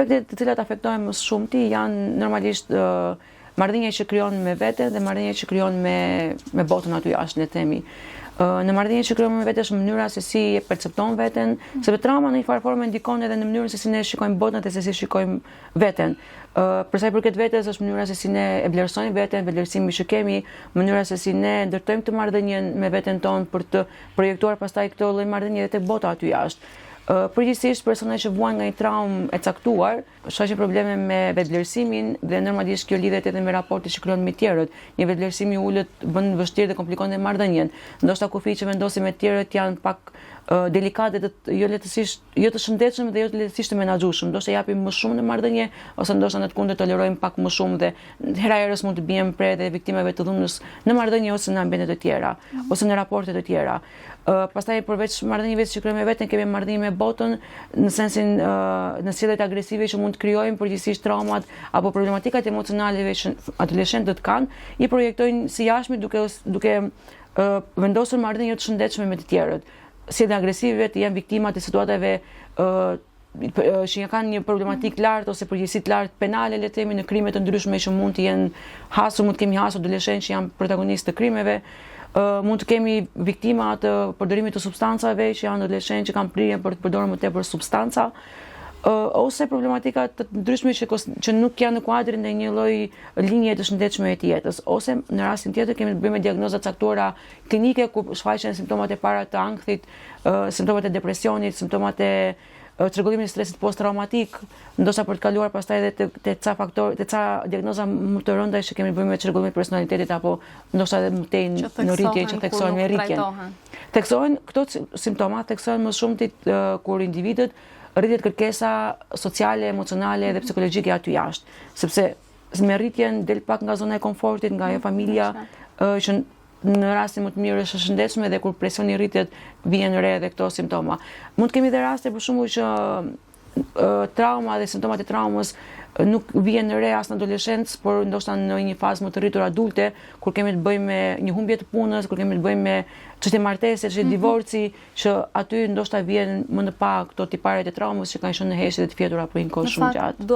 Aspektet të cilat afektohen më shumti janë normalisht marrëdhënia që krijon me veten dhe marrëdhënia që krijon me botën aty jashtë, le të themi. Në marrëdhënien që krijon me veten është mënyra se si e percepton veten, sepse trauma në një farë forme ndikon edhe në mënyrën se si ne shikojmë botën dhe se si shikojmë veten. Për sa i përket vetes është mënyra se si ne e vlerësojmë veten, vlerësimi që kemi, mënyra se si ne ndërtojmë këtë marrëdhënien me veten tonë për të projektuar pastaj këtë lloj marrëdhënie edhe tek bota aty jashtë. Përgjithsisht persona që vuajnë nga një traumë e caktuar, shfaqin probleme me vetëvlerësimin dhe normalisht kjo lidhet edhe me raportet që krijojnë me tjerët. Një vetëvlerësim i ulët bën vështirë dhe komplikon dhe marrëdhënien. Ndoshta kufijtë që vendosin me tjerët janë pak delikate dhe jo lehtësisht jo të shëndetshëm dhe jo lehtësisht të menaxhueshëm. Ndoshta japim më shumë në marrëdhënie ose ndoshta në të kundërt tolerojmë pak më shumë dhe hera herës mund të biem pre dhe viktimave të dhunës në marrëdhënie ose në ambiente të tjera ose në raporte të tjera. Pastaj përveç marrëdhënieve që krijojmë me veten, kemi marrëdhënie me botën në sensin në sjelljet agresive që mund të krijojmë, përgjithsisht traumat apo problematikat emocionale që adoleshentët kanë, i projektojnë së jashtmi duke vendosur marrëdhënie jo të shëndetshme me të tjerët. Sjellje agresive, të jenë viktima të situatave që kanë një problematikë të lartë ose përgjegjësi të lartë penale, le të themi, në krime të ndryshme që mund të jenë hasur, mund të kemi hasur adoleshentë që janë protagonistë të krimeve, mund të kemi viktima të përdorimit të substancave që janë adoleshentë që kanë prirjen për të përdorur më tepër substanca, ose problematika të ndryshme që nuk janë në kuadrin e një lloj linje të shëndetshme të jetës, ose në rastin tjetër kemi të bëjmë me diagnoza të caktuara klinike ku shfaqen simptomat e para të ankthit, simptomat e depresionit, simptomat e çrregullimit të stresit post-traumatik, ndoshta për të kaluar pastaj edhe te ca faktorë, te ca diagnoza më të rënda që kemi të bëjmë me çrregullimin e personalitetit apo ndoshta edhe më tej në rritje që theksohen me rritjen. Theksohen këto simptoma, theksohen më shumë kur individët rritet kërkesa sociale, emocionale dhe psikologjike aty jashtë, sepse me rritjen del pak nga zona e komfortit, nga ajo familja që në rastin më të mirë është e shëndetshme dhe kur presioni rritet vihen re edhe këto simptoma. Mund të kemi edhe raste për shembull që trauma dhe simptomat e traumës nuk vihen re as në adoleshencë, por ndoshta në një fazë më të rritur adulte, kur kemi të bëjmë me një humbje të punës, kur kemi të bëjmë me çështje martese, çështje divorci, që aty ndoshta vjen më në pah këto tiparet e traumës që kanë qenë në heshtje dhe të fjetura për një kohë shumë gjatë.